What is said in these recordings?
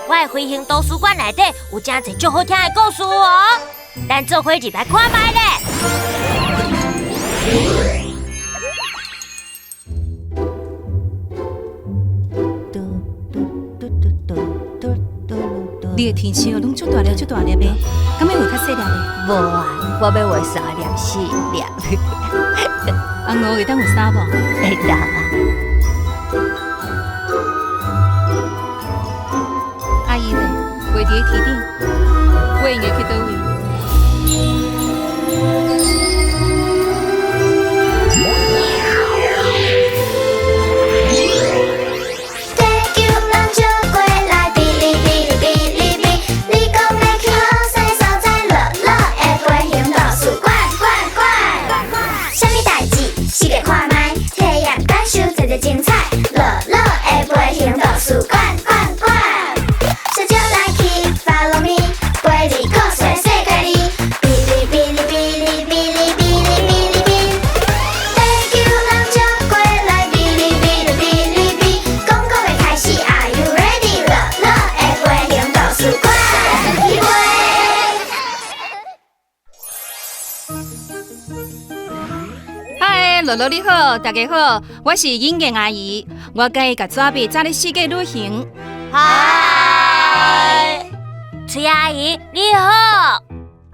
我的飞行图书馆内底有真濟足好聽的故事哦，咱做伙入來看覓咧。你的天星攏足大粒，足大粒的，敢欲畫較細粒的？無啊，我欲畫三粒、四粒。啊，五會當有三無？會當啊。阿姨咧，畫佇咧天頂，畫會用得去佗位？地球人招过來，嗶哩嗶哩嗶哩嗶，你講欲去予啥所在？樂樂的飛行圖書館館館。啥物代誌？試過看覓，體驗感受濟濟精彩。樂樂的飛行圖書館館館。小酒來去，Follow me，陪你故事世界裡，嗶哩嗶哩嗶哩嗶哩嗶哩嗶哩嗶。地球人招過來，嗶哩嗶哩嗶哩嗶，廣告欲開始，Are you ready？樂樂的飛行圖書館，去飛。嗨，樂樂你好，大家好，我是英妍阿姨，我佮意共紙筆走咧世界旅行。嗨，崔阿姨你好。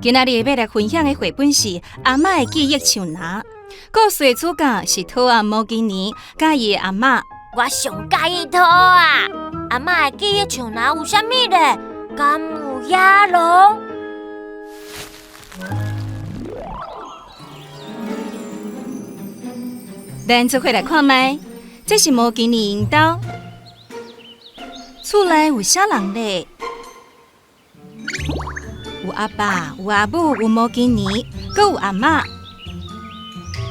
今仔日欲來分享的繪本是《阿嬤的記憶樹林》，故事的主角是兔仔摩基尼佮伊的阿嬤。我上佮意兔仔。阿嬤的記憶樹林有啥物咧？敢有野狼？咱做伙來看覓，這是摩基尼𪜶兜，厝內有啥人咧？有阿爸，有阿母，有摩基尼，閣有阿嬤。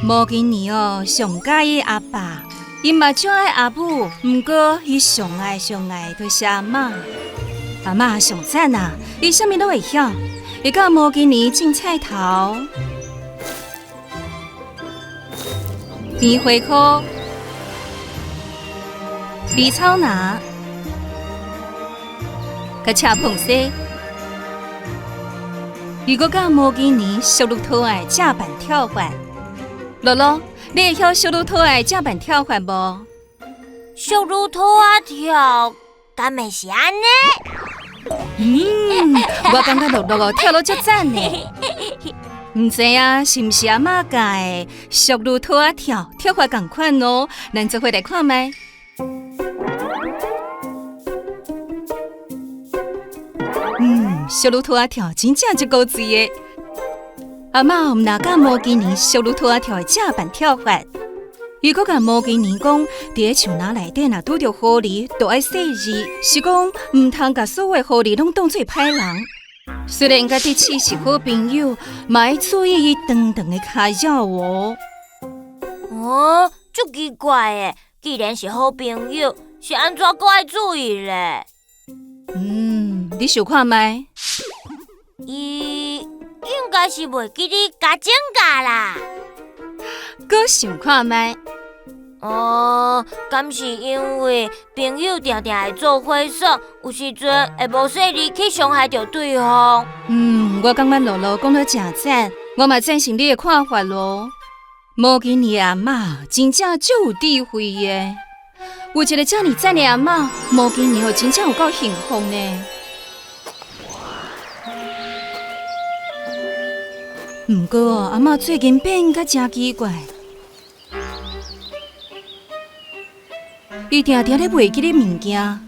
摩基尼哦，上佮意阿爸，伊嘛足愛阿母，毋過伊上愛上愛就是阿嬤。阿嬤上讚啊，伊啥物攏會曉，會佮摩基尼種菜頭、編花箍、理草籃、佮車膨西。伊閣佮摩基尼淑女兔仔正版跳法。樂樂，你會曉淑女兔仔正版跳法無？淑女兔仔跳，敢會是按呢？嗯，我感覺樂樂哦跳得足讚呢。毋知影是毋是阿嬤教的淑女兔仔跳跳法仝款哦？咱做伙來看覓。嗯，淑女兔仔跳真正足古錐的。阿嬤毋若教摩基尼淑女兔仔跳的正版跳法，伊閣共摩基尼講，佇咧樹林內底若拄著狐狸，就愛細膩，是講毋通共所有狐狸攏當做歹人。雖然佮智齒是好朋友，嘛愛注意伊長長的跤爪哦。哦，足奇怪的，既然是好朋友，是按怎閣愛注意咧？嗯，你想看覓？伊應該是袂記得共請假啦。閣想看覓？哦，敢是因為朋友定定會做伙耍，有時陣會無細膩去傷害著對方。嗯，我感覺樂樂講得誠讚，我嘛贊成你的看法囉。摩基尼的阿嬤真正足有智慧的，有一个遮爾讚的阿嬤，摩基尼哦真正有夠幸福呢。毋過哦，阿嬤最近變甲誠奇怪，伊定定咧袂記得物件，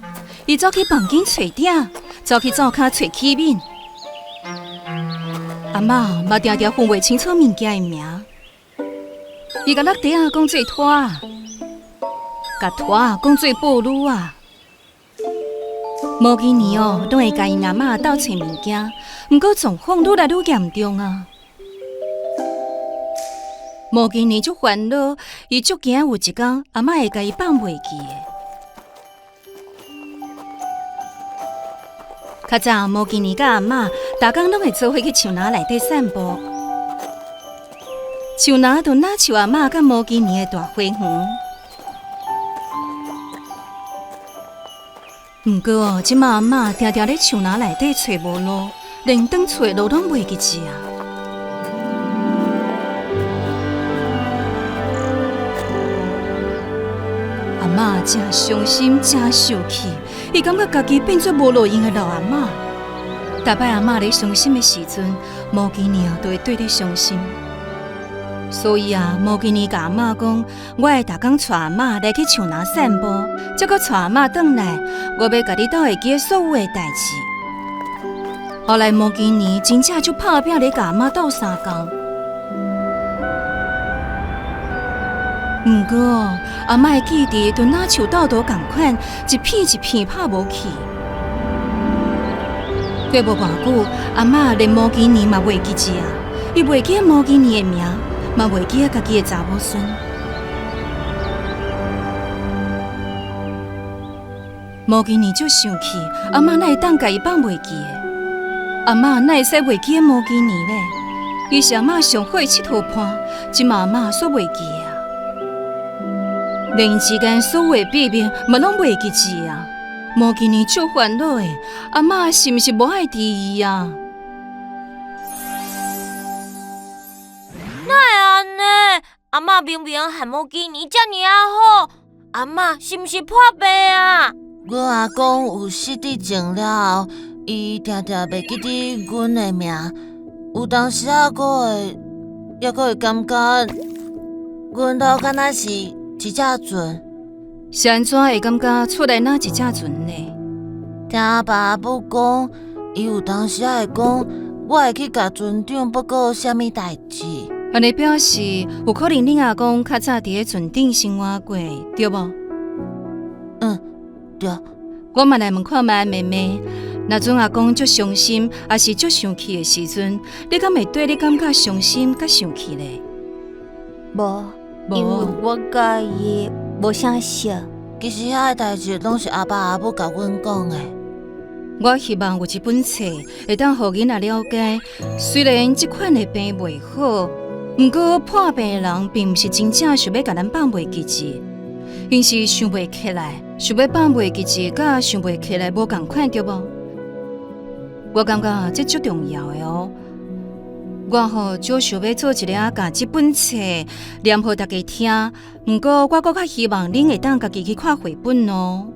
伊走去房間揣鼎，走去灶跤揣器皿。阿嬤嘛定定分袂清楚物件的名，伊共落地仔講做拖仔，共拖仔講做布魯仔。摩基尼哦，攏會共𪜶阿嬤鬥揣物件，毋過狀況愈來愈嚴重啊！摩基尼足煩惱，伊足驚有一工阿嬤會共伊放袂記的。較早摩基尼佮阿嬤，逐工攏會做伙去樹林內底散步。樹林就若像阿嬤佮摩基尼的大花園。毋過哦，這馬阿嬤定定咧樹林內底揣無路，連轉厝的路攏袂記得啊！阿嬤誠傷心，誠受氣，伊感覺家己變做無路用的老阿嬤。逐擺阿嬤咧傷心的時陣，摩基尼都會綴咧傷心。所以啊，摩基尼共阿嬤講，我會逐工帶阿嬤來去樹林散步，才閣帶阿嬤轉來，我欲共你鬥會記所有的代誌。後來摩基尼真正就拍拚咧共阿嬤鬥相共。毋過阿嬤的記憶就若像鬥圖仝款，一片一片拍無去。過無偌久，阿嬤連摩基尼嘛袂記得啊，伊袂記得摩基尼的名，嘛袂記得家己的查某孫。摩基尼足生氣，阿嬤哪會當共伊放袂記的？阿嬤哪會使袂記得摩基尼呢？伊是阿嬤上好的𨑨迌伴，這馬阿嬤煞袂記得啊！連之間所有的秘密嘛攏袂記得啊！摩基尼足煩惱的，阿嬤是毋是無愛佇伊啊？哪會按呢？阿嬤明明和摩基尼遮爾仔好，阿嬤是毋是破病啊？阮阿公有失智症了後，伊定定袂記得阮的名，有當時仔閣會，猶閣會感覺阮老敢若是一隻船。是按怎會感覺出來若一隻船呢？聽阿爸阿母講，伊有當時仔會講，我會去共船長報告啥物代誌。按呢表示有可能恁阿公較早佇咧船頂生活過，對無？嗯，對。我嘛來問看覓妹妹，若陣阿公足傷心，抑是足生氣的時陣，你敢會綴咧感覺傷心佮生氣咧？無，因為我佮伊無啥熟。其實遐个代誌攏是阿爸阿母共阮講的。我希望有一本冊會當予囡仔了解，雖然這款的病袂好，毋過破病的人並毋是真正想欲共咱放袂記得，𪜶是想袂起來，想欲放袂記得，佮想袂起來無仝款，對無？我感覺這足重要的哦。我吼足想欲做一个共這本冊念予大家聽，毋過我閣較希望恁會當家己去看繪本哦，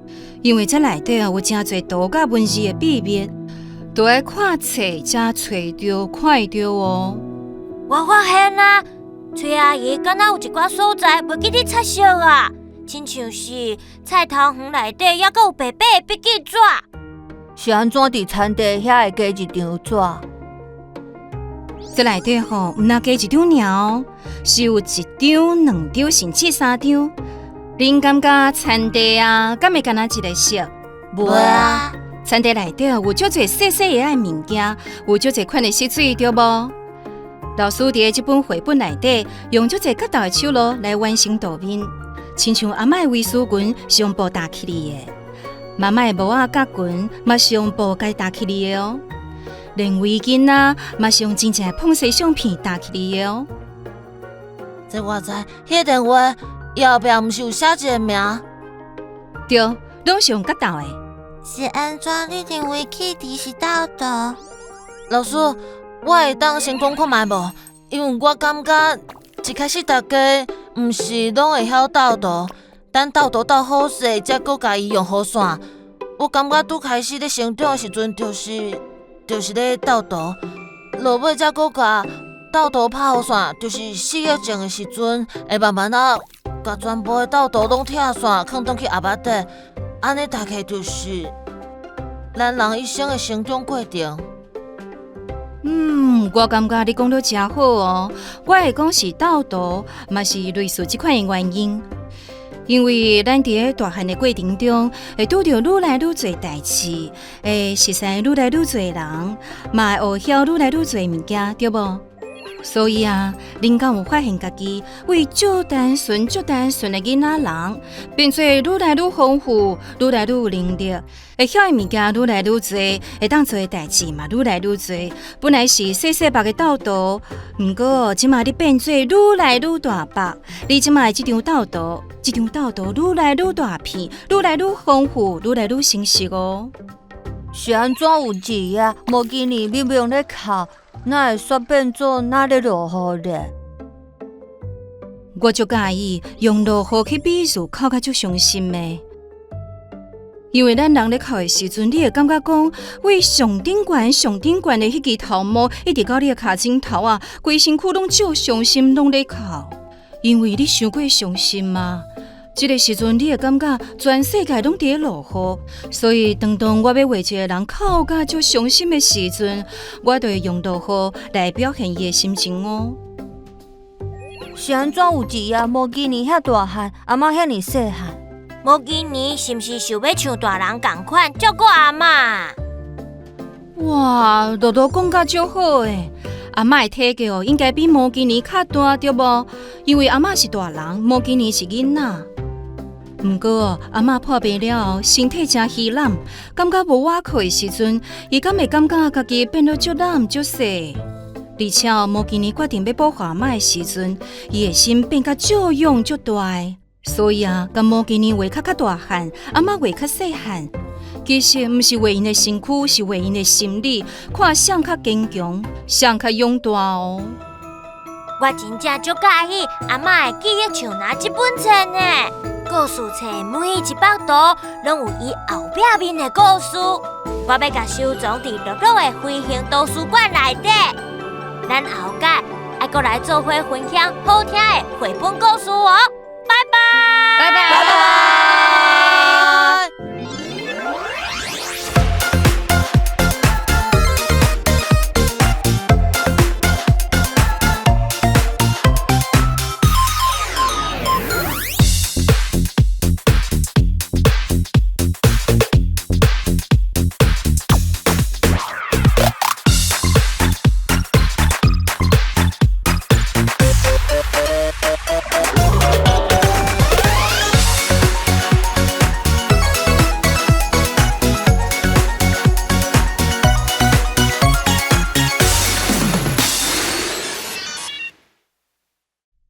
因為這內底有誠濟圖佮文字的秘密，都愛看冊才揣著看會著哦。我發現啊，崔阿姨敢若有一寡所在袂記得擦色啊，親像是菜頭園內底猶閣有白白的筆記紙。是按怎佇田地遐會加一張紙？這內底吼，毋若加一張爾哦，是有一張、兩張，甚至三張。恁感覺田地啊，敢會敢若一个色？袂啊！田地內底有足濟細細个的物件，有足濟款的色水，對無？老師佇這本繪本內底，用足濟角度的手路來完成圖面，親像阿嬤的圍絲裙是用布搭起來的，媽媽的帽仔佮裙嘛是用布共搭起來的哦。連圍巾啊，嘛是用真正的膨西相片搭起來的哦。這我知，彼個電話伊後壁毋是有寫一個名？對，攏是用角度的。是按怎你認為汽笛是鬥圖？老師，我會當先講看覓無？因為我感覺一開始大家毋是攏會曉鬥圖，等鬥圖鬥好勢，才閣共伊用雨傘。我感覺拄開始咧成長的時陣，就是咧鬥圖，落尾才閣共鬥圖拍雨傘，就是失憶症的時陣，會慢慢仔共全部的鬥圖攏拆散，囥轉去盒仔底。按呢大概就是咱人一生的成長過程。嗯，我感覺你講得誠好哦。我會講是鬥圖，嘛是類似這款的原因。因為咱佇咧大漢的過程中，會拄著愈來愈濟代誌，會熟似愈來愈濟人，嘛會學曉愈來愈濟物件，對無？所以啊，恁敢有發現家己為足單純、足單純的囡仔人，變做愈來愈豐富、愈來愈有能力，會曉的物件愈來愈濟，會當做的代誌嘛愈來愈濟。本來是細細目的鬥圖，毋過這馬你變做愈來愈大目。你這馬的這張鬥圖，這張鬥圖愈來愈大片，愈來愈豐富，愈來愈成熟哦。是按怎有一夜摩基尼明明咧哭，哪會煞變做若咧落雨咧？我足佮意用落雨去比喻，哭甲足傷心的。因為咱人咧哭的時陣，你會感覺講，為上頂懸、上頂懸的彼支頭毛，一直到你的跤踭頭啊，規身軀攏足傷心，攏咧哭。因為你傷過傷心嘛。這個時陣，你會感覺全世界攏佇咧落雨，所以當當我欲畫一個人哭甲足傷心的時陣，我就會用落雨來表現伊的心情哦。是按怎有一夜摩基尼遐大漢，阿嬤遐爾細漢？摩基尼是毋是想欲像大人仝款照顧阿嬤？哇，露露講甲足好的，阿嬤的體格哦，應該比摩基尼較大對無？因為阿嬤是大人，摩基尼是囡仔。毋過阿嬤破病了後，身體誠虛懶，感覺無倚靠的時陣，伊敢會感覺家己變得足懶足細？而且摩基尼決定欲保護阿嬤的時陣，伊的心變甲足勇足大。所以啊，共摩基尼畫較較大漢，阿嬤畫較細漢。其實毋是畫𪜶的身軀，是畫𪜶的心理，看誰較堅強，誰較勇大哦。我真正足佮意阿嬤的記憶像若這本冊呢。故事冊每一幅圖攏有伊後壁面的故事。我欲共收藏佇樂樂的飛行圖書館內底。咱後擺愛閣來做伙分享好聽的繪本故事哦。拜拜，拜拜。拜拜。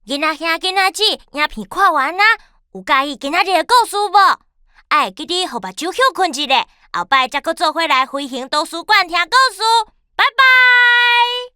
囡仔兄、囡仔姊，影片看完啊，有佮意今仔日的故事無？愛會記得予目睭歇睏一下，後擺才閣做伙來飛行圖書館聽故事。拜拜。